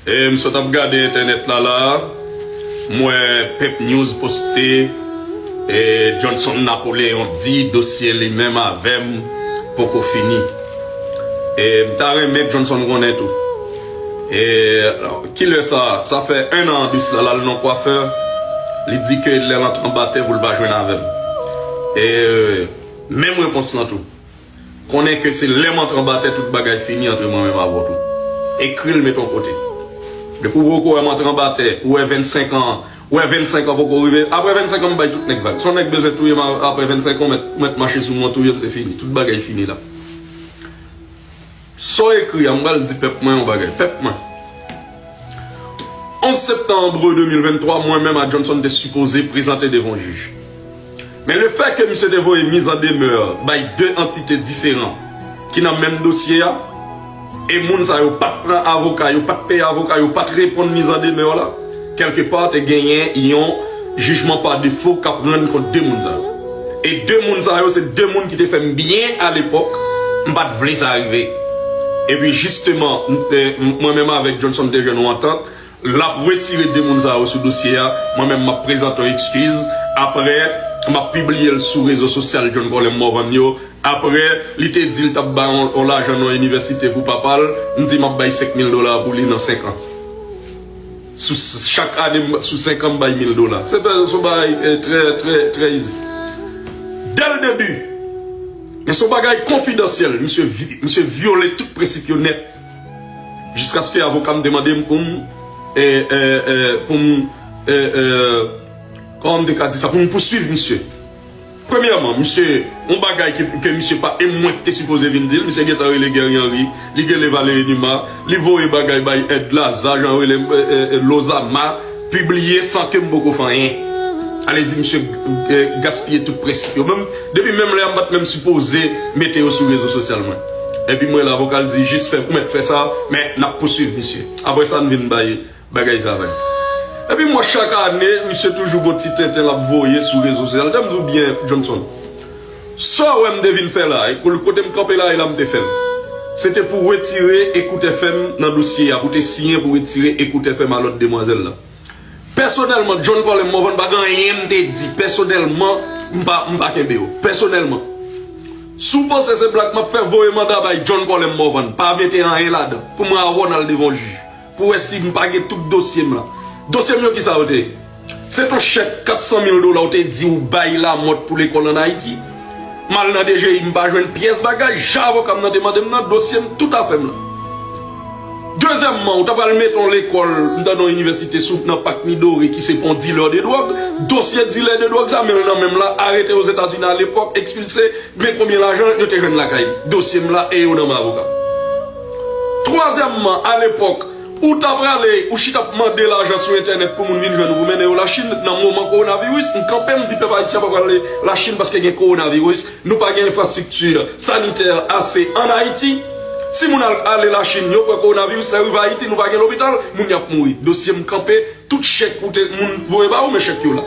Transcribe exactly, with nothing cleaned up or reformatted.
E m sot ap gade entènèt la la, m wè Pep News poste, e Johnson Napoléon di dosye li menm avè m poko fini. E m ta renmen Johnson konnen tou. E kilè sa, sa fè en an de sila, l al nan kwafè, li di ke lè l antre anba tè pou l pa jwenn avè m. E menm repons lan tou. Konnen ke se lè m antre anba tè tout bagay fini antre mwen menm avè w tou. Ekri l mete yon kote. Depi w poko wè m antre anba tè, ou wè vennsenk an, ou wè vennsenk an poko rive, apre vennsenk an m bay tout nèg vag. Si yon nèg bezwen touye m a- apre vennsenk an, ou mèt, ou mèt mache sou mwen, touye m, se fini. Tout bagay fini la. Sa w ekri a, m pral di pèp mwen yon bagay. Pèp mwen. Onz septanm de mil venntwa, mwen menm a Johnson te sipoze prezante devan jij. Men lefètke misye te voye mizandemè bay de antite diferan ki nan menm dosye a, e moun sa yo pa t pran avoka, yo pa t peye avoka, yo pa t reponn mizandemè la, kèlkepa te genyen yon jijman pa defo k ap rann kont de moun sa yo. E de moun sa yo, se de moun ki te fè m byen alepòk, m pa t vle sa rive. Epi jisteman, m- e, m- mwen menm avèk Johnson te jwenn yon antant, l ap retire de moun sa yo sou dosye a, mwen menm m ap prezante yon ekskiz, apre m ap pibliye l sou rezo sosyal John Colem Morvan yo, apre li te di l t ap bay yon, yon lajan nan yon inivèsite pou papa l, m di m ap bay senk mil dola pou li nan senk an. Sou chak ane, m- sou senk an, m bay mil dola. Se pa- se yon bagay, eh, trè, trè, trè easy. Dès le début, men se yon bagay konfidansyèl. Misye vi- misye vyole tout prensip yo nèt. Jiskaske avoka m te mande m pou m, eh, eh, eh, pou m, eh, eh, kòman m te ka di sa, pou m pouswiv misye. Premyèman, misye, yon bagay ke, ke misye pa, e mwen ki te sipoze vin di l, misye gentan rele Guerrier Henry, li rele Valéry Numa, li voye bagay bay Edlaza, jan rele, eh, eh, eh, Lozama, pibliye san ke m poko fè anyen. Ale di misye, eh, gaspiye tout prensip yo. Menm, depi menm lè a, m pa t menm sipoze mete yo sou rezo sosyal mwen. Epi mwen, lavoka l di, jis fè, ou mèt fè sa, men n ap pouswiv misye. Apre sa, n vin bay bagay sa vag. Epi m wè chak ane, misye toujou gon ti tenten l ap voye sou rezo sosyal. Tande m di w byen, Johnson. Sa w wè m te vin fè la, e kote m kanpe la, e la m te fè l. Se te pou retire Ekout F M nan dosye a, pou te siyen pou retire Ekout F M a lòt demwazèl la. Pèsonèlman, John Colem Morvan pa gen anyen m te di. Pèsonèlman, m pa, m pa kenbe yo. Pèsonèlman. Si w panse se blag m ap fè, voye manda bay John Colem Morvan. Pa mete anyen ladan. Pou mwen avè w n al devan jij. Pou wè si m pa gen tout dosye m la. Dosye m yo, kisa yo te ye? Se t on chèk kat san mil dola w te di w bay Lamòt pou lekòl ann Ayiti. M al nan D G I, m pa jwenn pyès bagay. Jan avoka m nan te mande m nan, dosye m, tout afè m la. Dezyèmman, ou ta pral mete yon lekòl, m tande yon inivèsite sou, nan Pak Midori ki se pou yon dilè de dwòg. Dosye dilè de dwòg sa, men l nan men m la, arete Ozetazini alepòk, ekspilse, men konbyen lajan yo te jwenn lakay li. Dosye m la e yo nan men avoka. Twazyèmman, alepòk, ou ta prale, ou chita ap mande lajan sou entènèt pou moun vin jwenn ou pou mennen yo Lachin nan moman kowonaviris, m kanpe m di pèp ayisyen pa prale Lachin paske gen kowonaviris, nou pa gen enfrastrikti sanitè ase ann Ayiti. Si moun al ale Lachin, yo pran kowonaviris, lè rive Ayiti, nou pa gen lopital, moun y ap mouri. Dosye m kanpe, tout chèk ou te moun voye ba ou, men chèk yo la.